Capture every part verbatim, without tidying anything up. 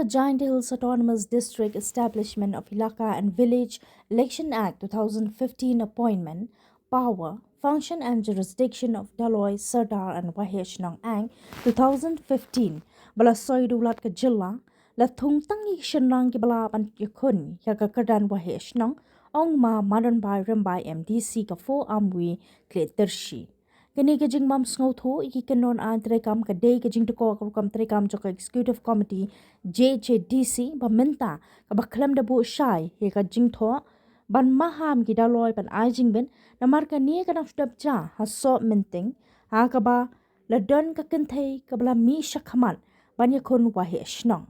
Jaintia Hills Autonomous District Establishment of Elaka and Village Election Act two thousand fifteen Appointment, Power, Function and Jurisdiction of Daloi, Sordar and Waheh Shnong Act two thousand fifteen ba la soi da u Lat ka Jylla, la thung tang ïa ki shynrang kiba lah ban ïakhun ïa ka kyrdan Waheh Shnong, ong Ma Madanbai Rymbai, M D C ka four Amwi, Khliehtyrshi. Kane ka jingbym sngewthuh ïa ki kyndon aiñ treikam ka dei ka jingdukor ka rukom treikam jong ka Executive Committee J H A D C ba mynta, kaba khlem da buh shai ïa ka jingthoh ban maham ki Daloi ban ai jingbit, namar kane ka dang shu dep jia ha Sohmynting, ha kaba la don ka kynthei kaba la mih shakhmat ban ïakhun Waheh Shnong.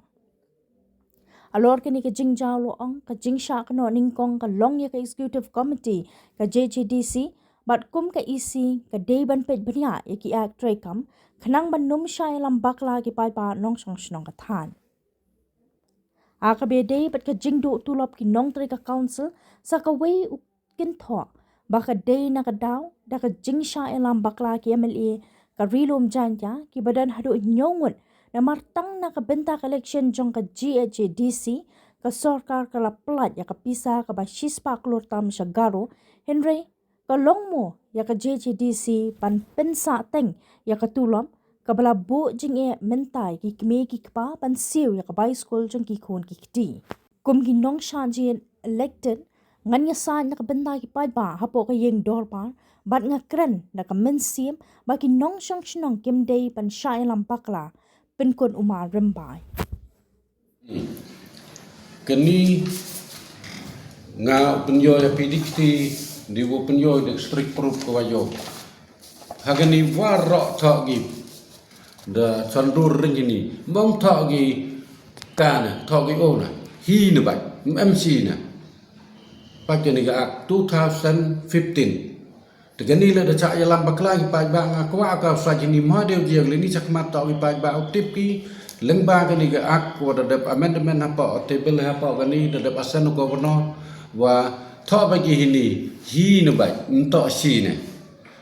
Halor kane ka jingjaw, la ong, ka jingshah kynnoh nyngkong ka long ïa ka Executive Committee ka J H A D C, bad kum ka E C ka dei ban peit bniah ïa ki Act treikam khnang ban ym shah ïalam bakla ki paidbah nongshong shnong ka thaiñ. Ha kaba ïadei bad ka jingduh tulop ki nongtrei ka Council, sa kawei u kynthoh ba ka dei na ka daw da ka jingshah ïalam bakla ki M L A ka Ri Lum Jaintia kiba don haduh hynñiew ngut, namar tang na ka bynta ka election jong ka J H A D C, ka sorkar ka la pyllait ïa ka pisa kaba shispah klur tam sha Garo, hynrei ka long mo ïa ka J H A D C ban pynsah teng ïa ka tulop kaba la buh jingeh mynta ïa ki kmie ki kpa ban siew ïa ka bai skul jong ki khun ki kti. Kum ki nongshah jied elected, ngan ïasaid na ka bynta ki paidbah hapoh ka ïing dorbar, bad nga kren da ka mynsiem ba ki nongshong shnong kim dei ban shah ïalam bakla, pynkut u Ma Rymbai. Kane nga pynïoh ïa phi dei kti, dei u pynïoh da ka strict proof ka wa ïoh. Ha kane waroh thoh ki da chan dur ring kine. Mong thoh ki ka na, thoh ki o na. Hi na bai, em shi na. Pat kane ka Act two thousand fifteen. Te kane la da shah ïalam bakla ki paidbah, nga kwah ka sa kine ma dei u jia lei ni shakhmat thoh ki paidbah u tip ki lyngba kane ka Act wa da dep amendment hapoh table hapoh kane da dep assent u Governor wa thoh ba ki hi ni hi na bai, ym thoh shi ne.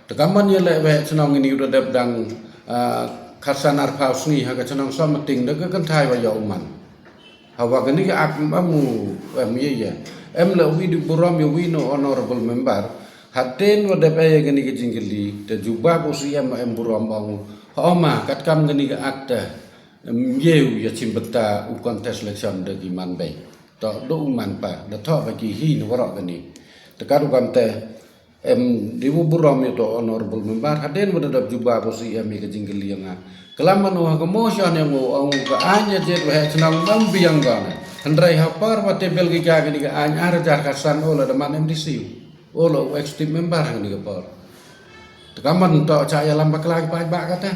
Te ka mon ïa leh Waheh Shnong ini u da dep dang, ah, khatsan arphew sngi ha ka shnong Sohmynting da ka kynthai wa ïoh u man. Hawa kane ka Act em u em ïa ïa. Em la wi dei burom ïa wi no honorable member. Hadien wa dep ïa kane ka jingkylli te jubab u C M em burom ong, ha ma katkam kane ka Act te em ïa u ïa shim bynta u contest election da ki man bei. To do u man pa da thoh ba ki hi na waroh kane. Te ka rukom te em dei u burom ïa to honorable member hadien wa da dep jubab u C M ïa ka jingkylli ïa nga. Klam mano ha ka motion ïa ngo ong ka aiñ ïa jied Waheh Shnong em biang ka na. Hynrei ha por wa table ki ka kane ka aiñ ar hajar khatsan o la da man M D C, o la u executive member ha kane ka por. Te ka man to shah ïalam bakla ki paidbah kata.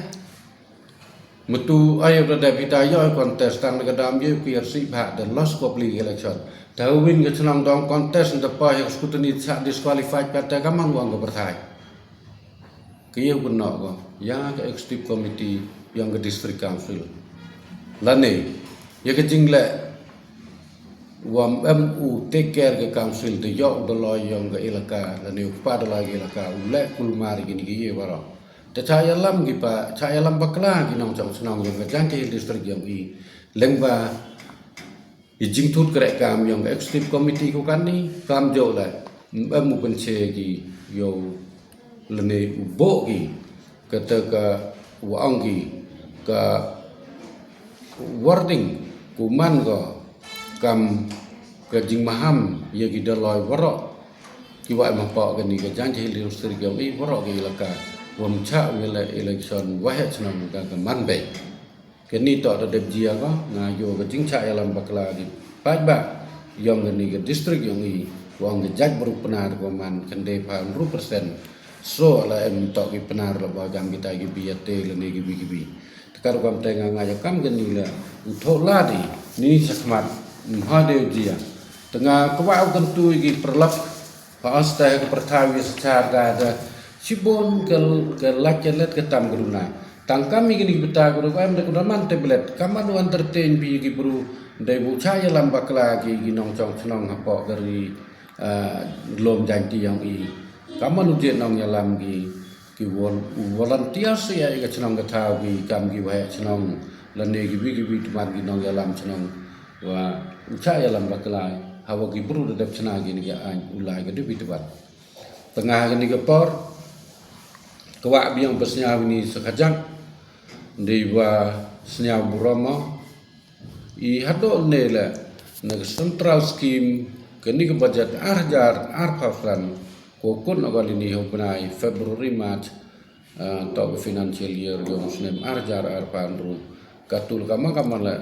Mynta ai u da dep ita ïoh contest tang da ka dam ïoh ki arsih bha da lost kopli election. Te win ka shnong dang contest da pa ïa ka scrutiny shah disqualified pat te ka man wa ong ka pyrthai. Ka ïa u kynnoh ko ïa ka executive committee ïa ka district council. Lane ïa ka jingleh wa em u take care ka council te ïoh u Daloi ïa ka elaka lane u kpa Daloi ka elaka u leh kulmar kine ki ïa waroh. Te shah ïalam ki pa, shah ïalam bakla ki nongshong shnong ïa ka Jaintia Hills District ïa i lyngba i jingthut kreh kam ïa ka executive committee ko kane kam jong leh em u pynche ki ïa u lane u buh ki kata ka wa ong ki ka wording ku man ko kam ka jingmaham ïa ki Daloi waroh ki wa em hapoh kane ka Jaintia Hills District ïa i waroh ki elaka wa ym shah ïa la election Waheh Shnong ka ka man bei. Kane to da dep jia ko nga ïoh ka jingshah ïalam bakla ki paidbah ïong kane ka district ïong i wa ong ka jaitbynriew Pnar ko man khyndai phew hynriew percent. So la em to ki Pnar la ba jam kita ki biate lane ki bi ki bi. Te ka rukom te nga nga ïa kam kane la u thoh la dei ni shakhmat mha dei u jia. Te nga kwah u kyntu ïa ki paralok Ba os te ka pyrthei ïa sa char da da shibun ka ka lait ka let ka tam ka duna. Tang kam ïa kine ki bynta ka duna em da ka duna man te blet kam man u entertain bha ïa ki bru. Dei bu cha ïalam bakla ki ki nongchong chnong hapoh ka ri, ah, lum Jaintia ïong i. Kam man u jied nongïalam ki ki vol-, volunteer sa ïa ka chnong ka thaw ki kam ki waheh chnong lane ki wi ki wi tymmen ki nongïalam chnong. Wa u chah ïalam bakla ha wa ki bru da dep chna kine ki aiñ u lai ka dep i tbat. Tang ha kane ka por ka wah biang ba sñiaw ini sa khajak. Dei wa sñiaw burom i hadooh ne le na ka central scheme kane ka budget ar hajar arphaw san ko kun agal ini ha u bnai February, March, ah, toh ka financial year yong u snem ar hajar arphaw hynriew. Ka tul ka man ka man le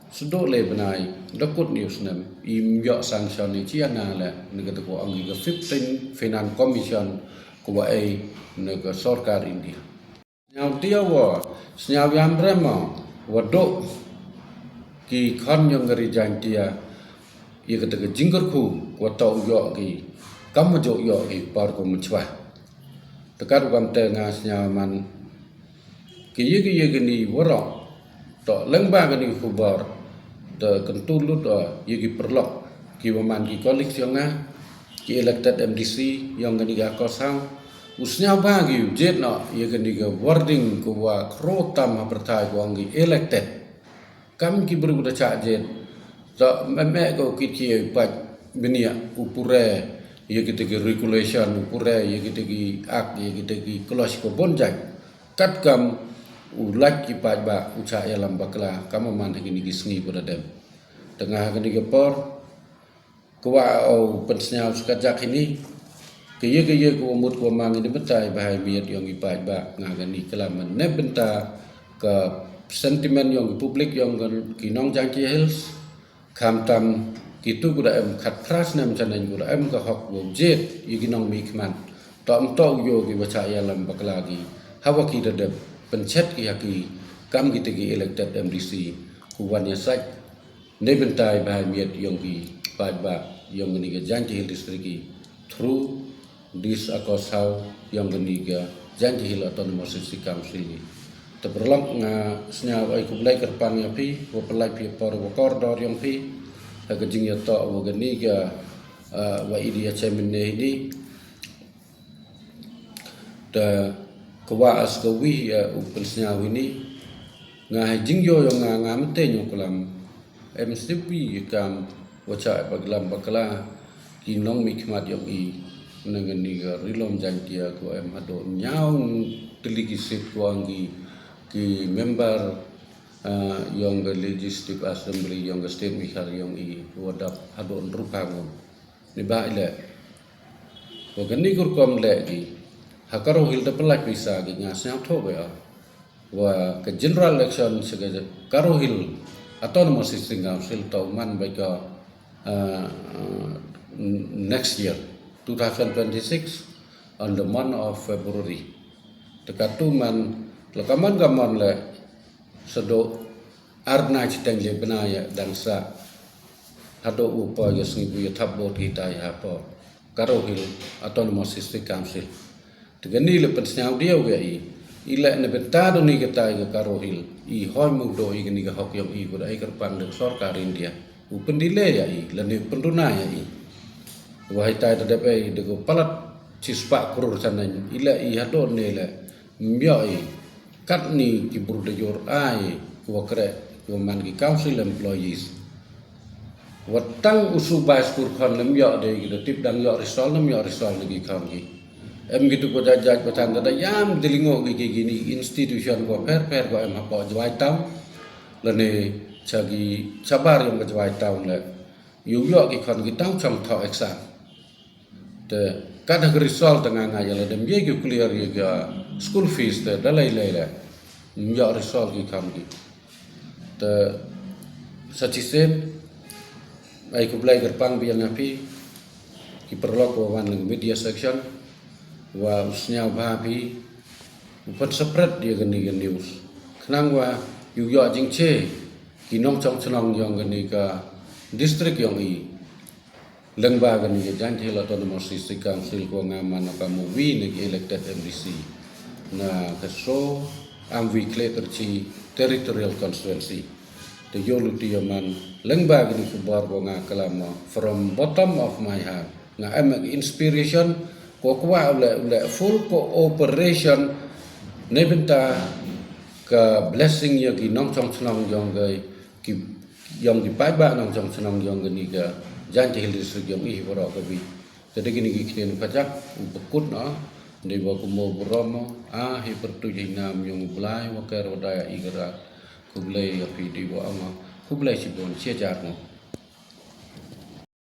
sdooh le bnai da kut ni u snem im ïoh sanction ni chi ana le na ka te ko ong ki ka fifteen Finance Commission ko wa ei na ka sorkar India. Sñiaw tia wa sñiaw yam rema wa dooh ki khon yong ka ri Jaintia ïa ka te ka jingkyrkhu wa toh u ïoh ki kam wa jooh ïoh ki por ko mynchwa. Te kat u kam te nga sñiaw man ki ïa ki ïa ki ni waroh. Toh lyngba kani ka khubor te kyntu lut ïa ki paralok ki wa man ki colleagues yong nga ki elected M D C yong kani ka Akoshaw. U sñiaw ba ki u jied noh ïa kani ka wording ko wa khro tam ha pyrthai ko ong ki elected. Kam ki bru da chah jied. Toh me me ko kit ki ïa u paid bniah u pure ïa kite ki regulation u pure ïa kite ki act ïa kite ki clause ko bon jait. Kat kam u lait ki paid ba u chah ïalam bakla kam man ha kini ki sngi ko da dem. Tang ha kani ka por ko wa u pynsñiaw skat jak ini ki ïa ki ïa ko mut ko mang ini betai ba hai miet yong ki paid ba nga kani klam ne bynta ka sentiment yong ki public yong ki nong Jaintia Hills. Khamtam kitu ko da em khat phra snem chaneng ko da em ka hok wa u jied ïa ki nong mihkhmat. Toh em toh u ïoh ki wa chah ïalam bakla ki ha wa ki da dep pynchet ki ha ki kam kite ki elected M D C ko wan ïa sait. Ne bynta ba hai miet yong ki paid ba yong kani ka Jaintia Hill District ki through this Akoshaw yong kani ka Jaintia Hill Autonomous District Council ni. Te paralok nga sñiaw ai khublei kyrpang ïa phi wa pynlait phi por wa kordor yong phi ha ka jingïatoh wa kani ka, ah, wa idi ïa chairman ne ini. Te ka wa as ka wi ïa u pynsñiaw ini nga ha jingïoh yong nga nga mte ñiuh klam. Em sdip wi kam wa chah baklam bakla ki nong mihkhmat yong i na kani ka ri lum Jaintia ko em hadooh ñiaw tylli ki sit ko ong ki ki member, ah, yong ka Legislative Assembly yong ka state Meghalaya yong i wa dap hadooh hynriewphaw ngut. Ni ba i le wa kani ka rukom le ki ha Garo Hills da pynlait pisa ki nga sñiaw thoh ba ïa wa ka general election sa ka Garo Hills Autonomous District Council toh man ba ka, ah, next year two thousand twenty-six on the month of February. Te katu man la ka man ka man le sdooh ar bnai chiteng le bnai ïa dang sa hadooh u pa ïa sngi bu ïa thap bot kita ïa ha pa Garo Hills Autonomous District Council. Te kani le pynsñiaw diaw ïa i i le ne bynta do ni kita ïa Garo Hills i hoi mu do i kani ka hok yong i ko da ai kyrpang de sorkar India u pyndile ïa i le ne pynduna ïa i. Wa hai tai da dep ai de ko palat chispah krur chaneng i le i hadooh ne le Mbiah i katni ki bru da jur ai ki wa kreh ki wa man ki council employees. Wa tang u subai skur khon lem ïoh de ki da tip dang ïoh risol lem ïoh risol na ki khon ki. Em ki tu ko jajaj batan da da yam de lingo ki ki ni institution ko per per ko em hapo Jwai Town. Lane cha ki chabar yong ka Jwai Town le yu ïoh ki khon ki tang chong tho exam. Te kada ka result te nga nga ïa la dem ïa ki clear ïa ka school fees te da lai lai le ïa result ki kam ki. Te sa chisien ai khublei kyrpang biang ïa phi ki paralok wa wan lang media section wa u sñiaw bha phi u pat spread ïa kani ka news khnang wa yu ïoh jingche ki nongchong chnong yong kani ka district yong i. Lengba kani ka Jaintia Hills Autonomous District Council ko nga man ka movie na ki elected M D C na ka so am wi kle terchi territorial constituency. Te yo luti yo man lengba kani khubor ko nga kalama from bottom of my heart. Nga em ek inspiration ko kwa ule ule full cooperation ne bynta ka blessing ya ki nongchong chnong yong ki yong ki paidbah nongshong shnong yong kani ka Jaiñtia Hills District yong i hi baroh ka bih. Te da kini ki ktien pajak u pynkut noh, dei ba kumno burom mo, a hi pyrtuit hi nam yong u Blai wa ker wa daya i kara. Khublei ya phi dei ba ong mo, khublei shibun, shi hajar mo.